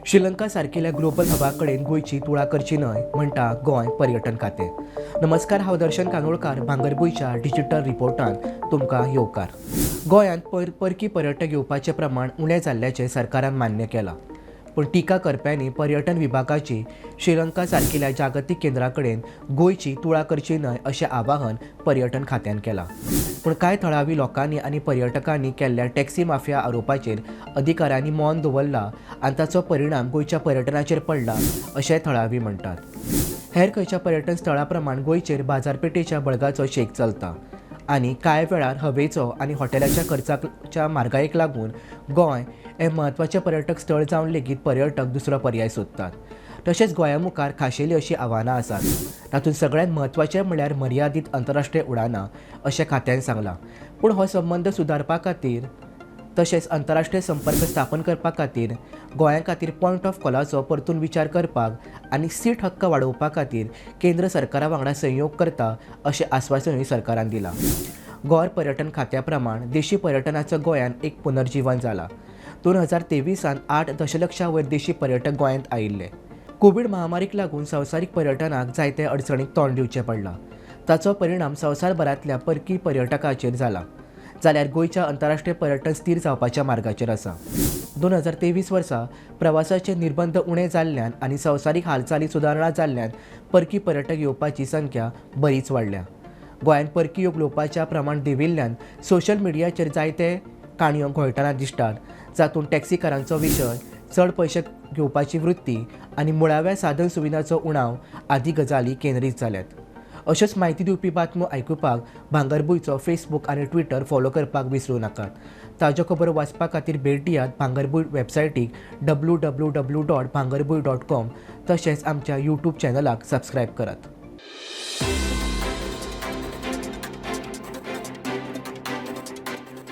श्रीलंका सारकिल्या ग्लोबल हबा कडेन गोंयची तुळा करची न्हय म्हणटा गोंय पर्यटन खातें. नमस्कार, हांव दर्शन कानोळकार. भांगरभूंयच्या डिजिटल रिपोर्टान तुमकां येवकार. गोंयांत परकी पर्यटक येवपाचें प्रमाण उणें जाल्ल्याचें सरकारान मान्य केलां, पूण टिका करप्यांनी पर्यटन विभागाची श्रीलंका सारकिल्या जागतीक केंद्रा कडेन गोंयची तुळा करची न्हय अशें आवाहन पर्यटन खात्यान केलां. पूण कांय थळावी लोकांनी आनी पर्यटकांनी केल्ल्या टॅक्सी माफिया आरोपाचेर अधिकाऱ्यांनी मौन दवरलां आनी ताचो परिणाम गोंयच्या पर्यटनाचेर पडला अशें थळावी म्हणटात. हेर खंयच्या पर्यटन स्थळा प्रमाण गोंयचेर बाजारपेठेच्या बळगाचो शेक चलता आनी कांय वेळार हवेचो आनी हॉटेलाच्या खर्चाच्या म्हारगायेक लागून गोंय हें म्हत्वाचें पर्यटक स्थळ जावन लेगीत पर्यटक दुसरो पर्याय सोदतात. तशेंच गोंया मुखार खाशेली अशीं आव्हानां आसात. तातूंत सगळ्यांत म्हत्वाचें म्हणल्यार मर्यादीत अंतरराष्ट्रीय उडानां अशें खात्यान सांगलां. पूण हो संबंद सुदारपा खातीर तशेंच अंतरराष्ट्रीय संपर्क स्थापन करपा खातीर गोंया खातीर पॉयंट ऑफ कॉलाचो परतून विचार करपाक आनी सीट हक्क वाडोवपा खातीर केंद्र सरकारा वांगडा संयोग करता अशें आस्वासनूय सरकारान दिलां. गोंय पर्यटन खात्या प्रमाण देशी पर्यटनाचो गोंयांत एक पुनर्जीवन जाला. 2023 8 दशलक्षा वयर देशी पर्यटक गोंयांत आयिल्ले. कोवीड महामारीक लागून संवसारीक पर्यटनाक जायते अडचणीक तोंड दिवचें पडलां. ताचो परिणाम संवसारभरांतल्या परकी पर्यटकाचेर जाला, जाल्यार गोंयच्या अंतरराष्ट्रीय पर्यटन स्थिर जावपाच्या मार्गाचेर आसा. 2023 वर्सा प्रवासाचे निर्बंध उणे जाल्ल्यान आनी संवसारीक हालचाली सुदारणा जाल्ल्यान परकी पर्यटक येवपाची संख्या बरीच वाडल्या. गोंयांत परकी येवपाच्या प्रमाण देंविल्ल्यान सोशल मिडियाचेर जायते काणयो घोळटना दिसतात, जातूंत टॅक्सीकारांचो विशय, चड पयशे घेवपाची वृत्ती आनी मुळाव्या साधन सुविधाचो उणाव आदी गजाली केंद्रीत जाल्यात. अश्योच म्हायती दिवपी बातम्यो आयकुपाक भांगरभूंयचो फेसबूक आनी ट्विटर फॉलो करपाक विसरूं नाकात. ताज्यो खबरो वाचपा खातीर भेट दियात भांगरभूंय वेबसायटीक www.bhangarbhuin.com, तशेंच आमच्या यूट्यूब चॅनलाक सबस्क्रायब करात.